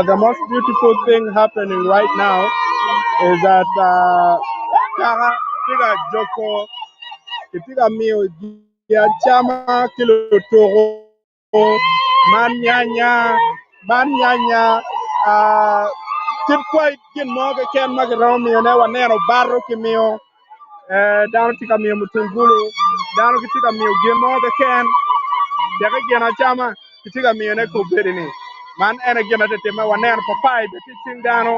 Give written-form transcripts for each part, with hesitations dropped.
The most beautiful thing happening right now is that uh, kaka tye ka joko kitye ka miyo gi acama ki lutuku man nyanya man nyanya uh, kit kwai gin mo keken ma kiromo miyone waneno bato kimiyo eh, dano tye ka miyo mutungulu dano gitye ka miyo gin mo keken teke gin acama kitye ka miyone kobedi-ni man ene gin ma tye timme waneno papai bene tye i cing dano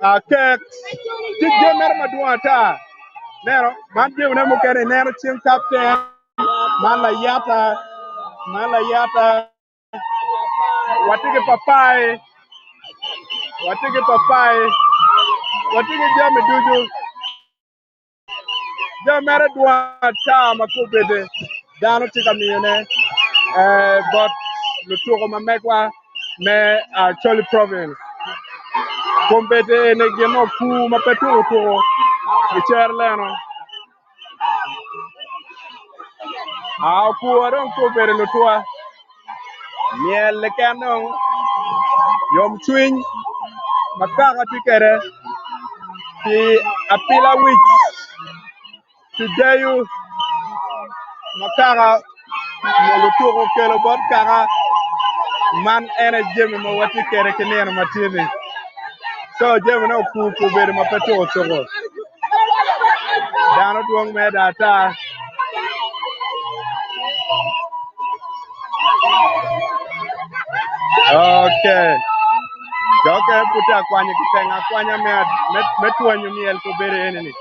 ah, kek tye jami mere madwong ata neno man jamine mukene ineno cing kapten man layata man layata watye ki papai watye ki papai watye ki jami ducu Jami mere dwong ata ma kobedde dano tye ka miyone bot lutuko ma megwa me Acholi Province. Kombeddi eni gin okur ma pe tuko tuko gicero leno. Okur dong kobedo lutuwa myel keken dong yomcwiny ma kaka tye kwede pi apila wic pi deyo ma kaka lutuku okelo bot kaka man en aye jami ma watye kwede ki nino ma tye-ni co jamine okur obedo ma pe tuko tuko dano dwong mere ata. Okay. Jo okene pud tye akwanyo kiteng akwanya me, me, me twanyo myel kobedo eni ni.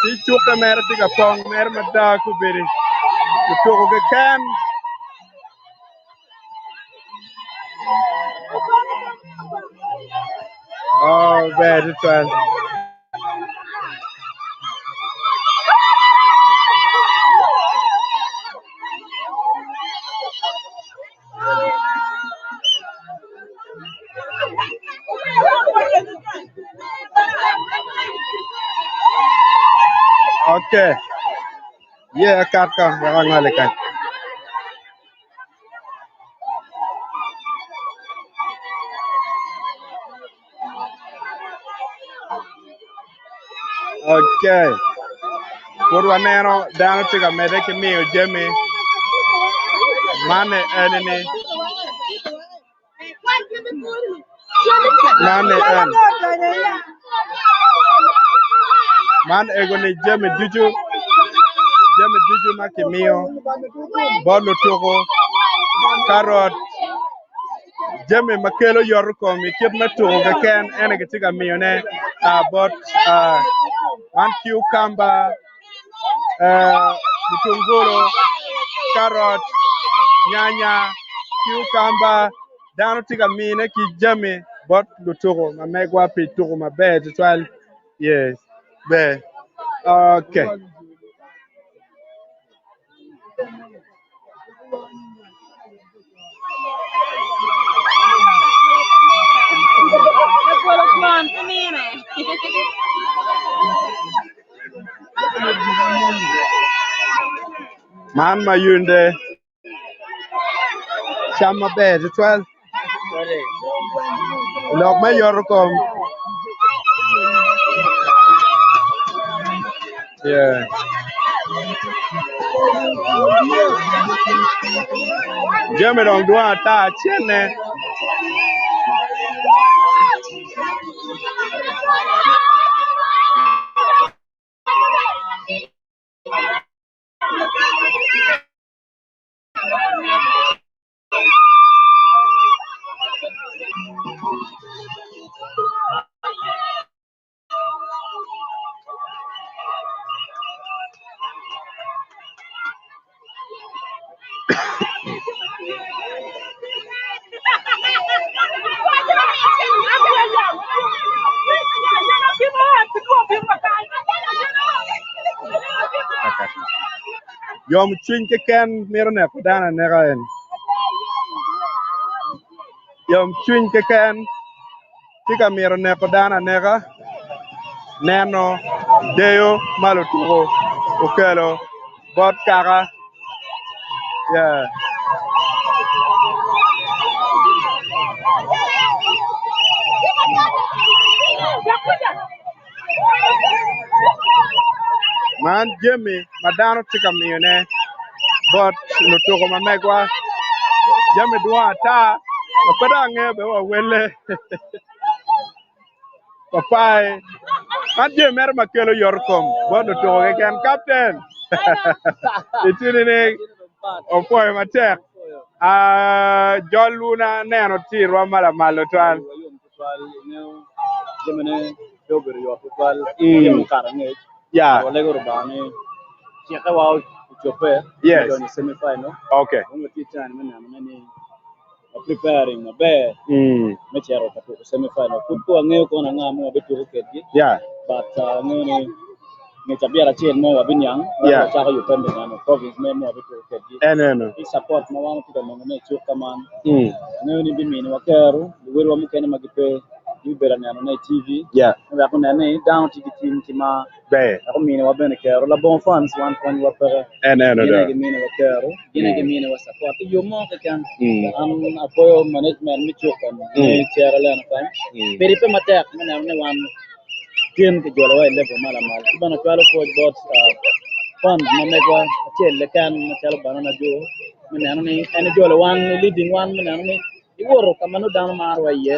Ci cukke mere tye ka pong mere mada kobedo. Lutuku keken. Oh, ber tutwal. Okay. Yeah, kat ka, wek angole kany. Okay. Pud waneno dano tye ka medde ki miyo jami man eni ni man ni en man ego ni jami ducu jami ducu ma kimiyo bot lutuku karot Jami ma kelo yotokom i kit me tuko keken ene kitye ka miyone bot man kiukamba, mutungulu, karot, nyanya, kiukamba dano tye ka mine ki jami bot lutuko ma megwa pi tuko maber tutwal. Yes, ber. Okay. Man mayunde cam maber tutwal lok me yoto kom Jami dong dwong ata cene. Yomcwiny keken mito neko dano aneka eni. Yomcwiny keken. Tye ka mito neko dano aneka, neno deyo ma lutuku okelo bot kaka. Man jami ma dano tye ka miyone bot lutuku ma megwa jami dwong ata ma pe dong angeyo bene wa welle papai man jami mere ma kelo yotkom bot lutuku keken kapten itye nining opwoyo matek jolwu na aneno tye i rwom ma lamal tutwal. Tutwal ingeyo jamine pe obedo yot tutwal ki mukato angec. Yeah. Walego Rubanga ni cikke wa ocobbe Yes. me donyo i semi final. Okay. Dong watye i time me nenone ni wa preparing maber me cito ka tuko semi final. Pud pe wangeyo kono anga ma wabituko kedgi. Yeah. But angeyo ni nge cabit acel mo wabiniang Yeah. wacako yubbe me neno province me ma wabituko kedgi. Eneno. Ki support ma wan watye ka nongone i cuk ka man Angeyo ni biminiwa kero, luwotwa mukene ma gipe gibibedo ka nenone i TV Yeah. me wek gunen ni dano tye ki cwiny ki mar Ber. wek ominiwa bene kero. Labongo fans wan konywa peke. En eno Gin aye do. giminiwa kero, gin aye giminiwa support i yo mo keken. An apwoyo management me cuk eni me Cere Lena kany pidi pe matek me neno ni wan tin kijolowa i level ma lamal. Ki bene acwalo pwoc bot fans ma megwa acel keken macalo Banana Joe me neno ni en ejolo wan i leading wan me neno ni iwoto ka ma nongo dano marowa iye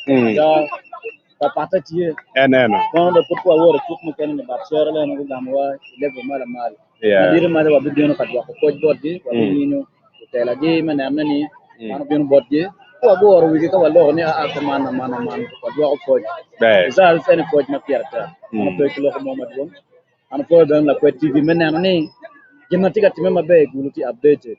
ada papatte tye Eneno. kono dong pud pe wawoto i cuk mukene ni but cere leno gugamowa i level ma lamal Yeah. madito malo wabibino ka dwoko pwoc botgi wabinginyo lutelagi me nenone ni wan obino botgi ka waguro wigi ka waloko ni aa kuman aman aman wadwoko pwoc Ber. results eni pwoc ma pire tek an pe ki loko mo madwong an apwoyo bene lakwed TV me neno ni. Gin ma tye ka timme maber i Gulu tye updated.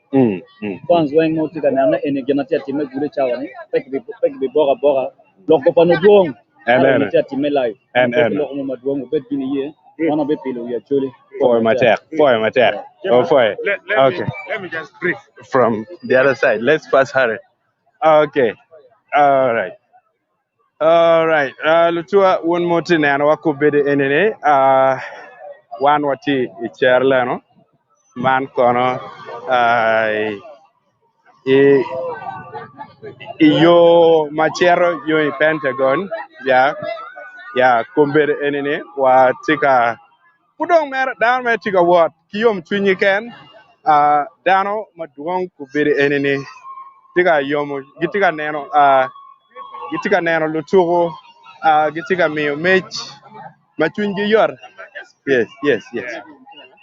Fans weng ma wutye ka neno ne eni gin ma tye ka timme i Gulu i cawa ni pe kibiboko aboka. Lok goba nongo dwong ento eni tye ka timme live. Ento pe ki loko mo madwong wubed gin iye wan wabipilo wi Acholi. Pwoyo matek, pwoyo matek. Oh, pwoyo. Okay. Let me just brief. From the other side. Let's pass Harry. Okay. All right. All right. Lutua wun ma wutye neno wa kubedi eni ni wan watye i cer leno man kono i yo ma cito yo i Pentagon ya ya kombeddi eni ni watye ka pud dong mere dano mere tye ka wot ki yomcwiny keken dano madwong kombeddi eni ni tye ka yomo gitye ka neno gitye ka neno lutuku gitye ka miyo mic ma cwinygi yot yes yes yes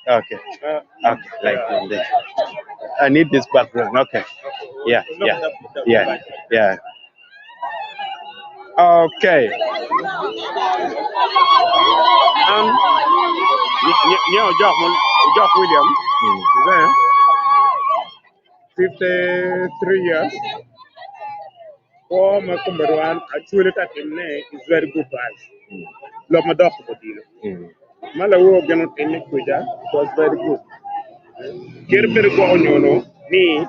okay okay like from there I need this background okay yeah yeah yeah yeah okay Um, nye Ojok, Ojok William, is 53 years. Kwo ma kome rwan actually ka timne is very good to us. Lok ma dok odilo. Ma lawor gin otime kwica it was very good. Kit bedo gwoko nyono ni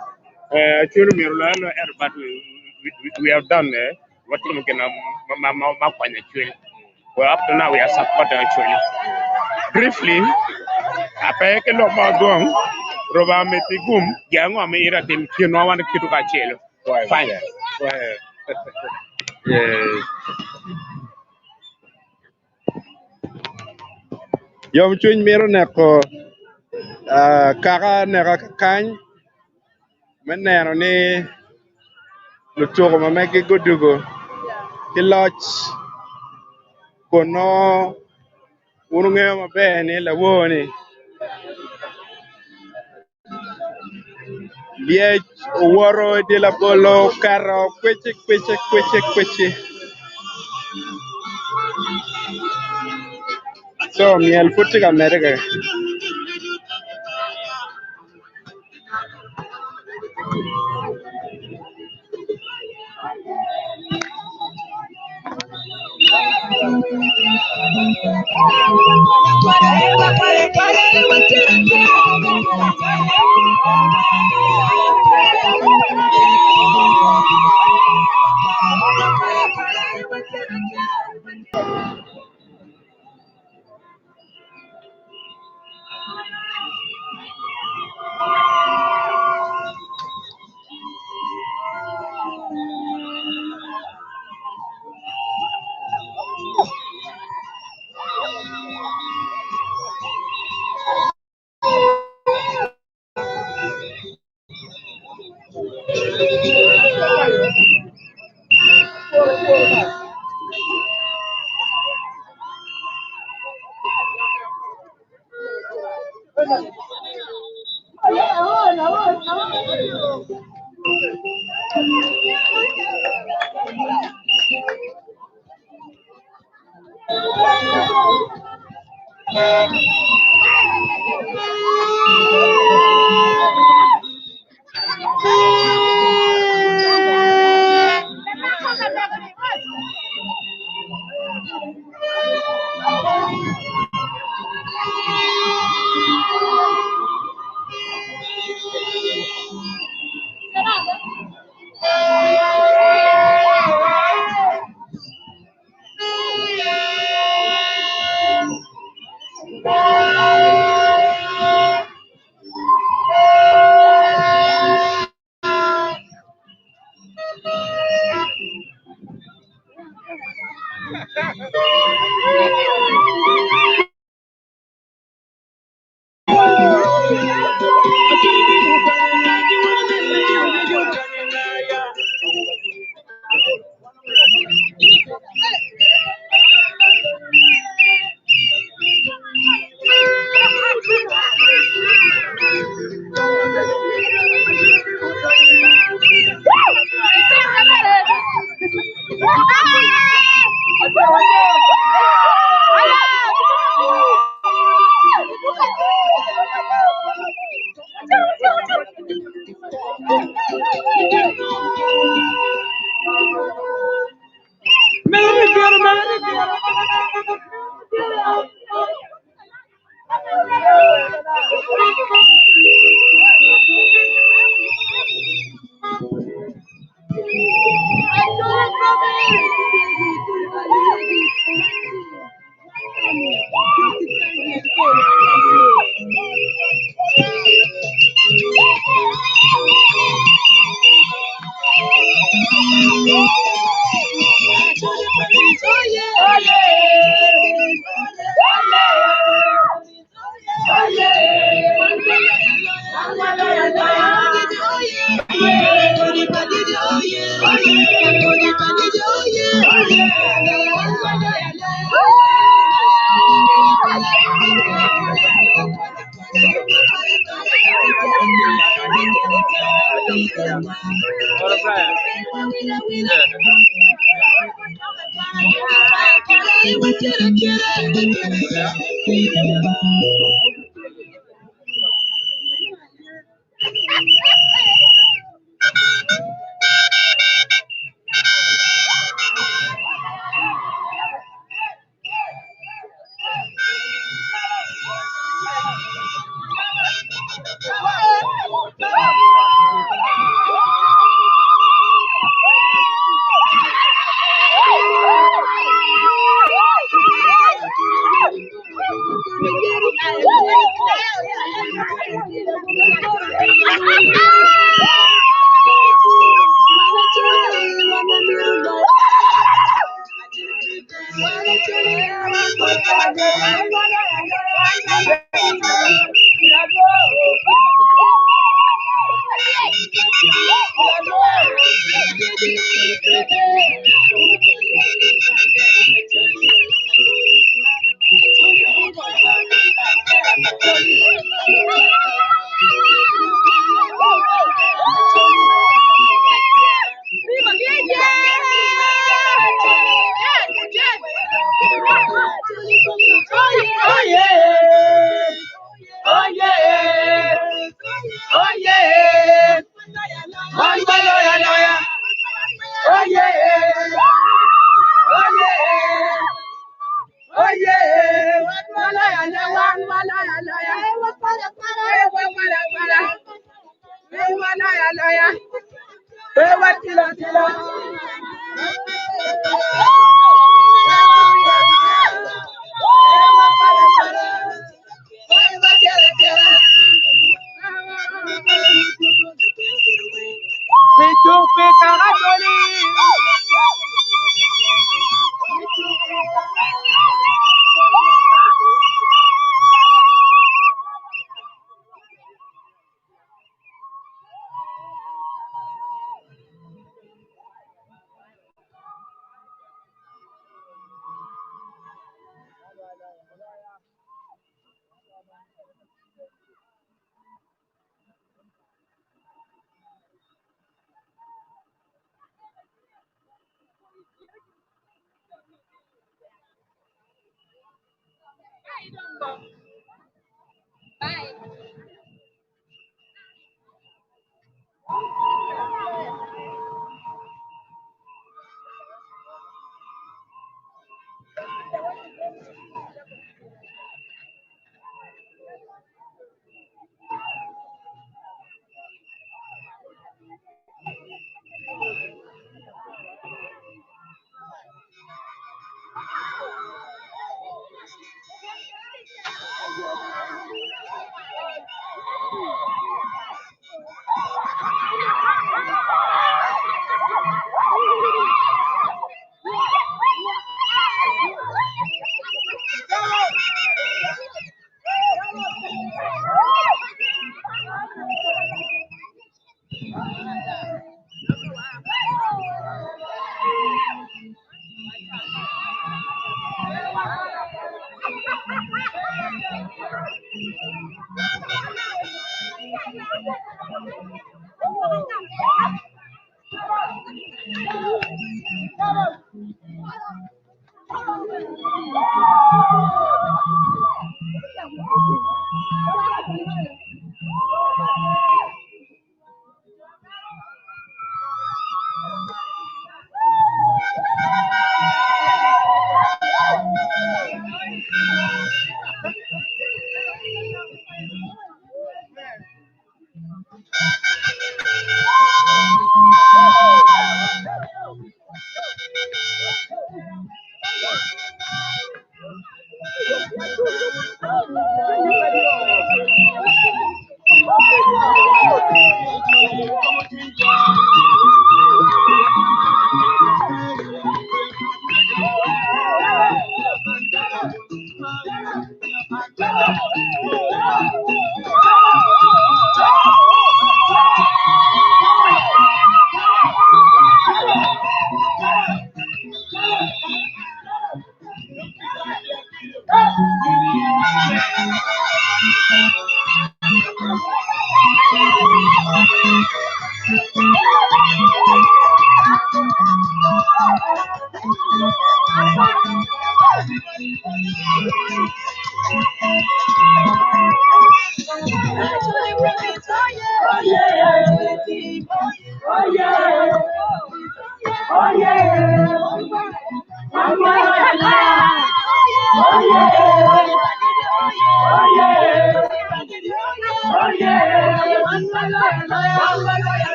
actually myero oloyo aloya ento but we have done watimo gin ma konyo actually. Well up to now we are supporting actually. Briefly, ape ki lok ma dwong roba miti gum gin ango ma ira tim kinwa wan kitu kacelo. Fine. Yes. Yomcwiny mito neko kaka neka kakany me neno ni lutuku ma megi gudugo ki loc kun nongo wun wungeyo maber ni lawor-ni Lyec owoto i dye labolo oketo kweci kweci kweci kweci co myel pud tye ka medde kwede.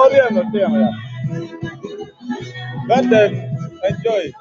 Korean lutino ya. Let them enjoy.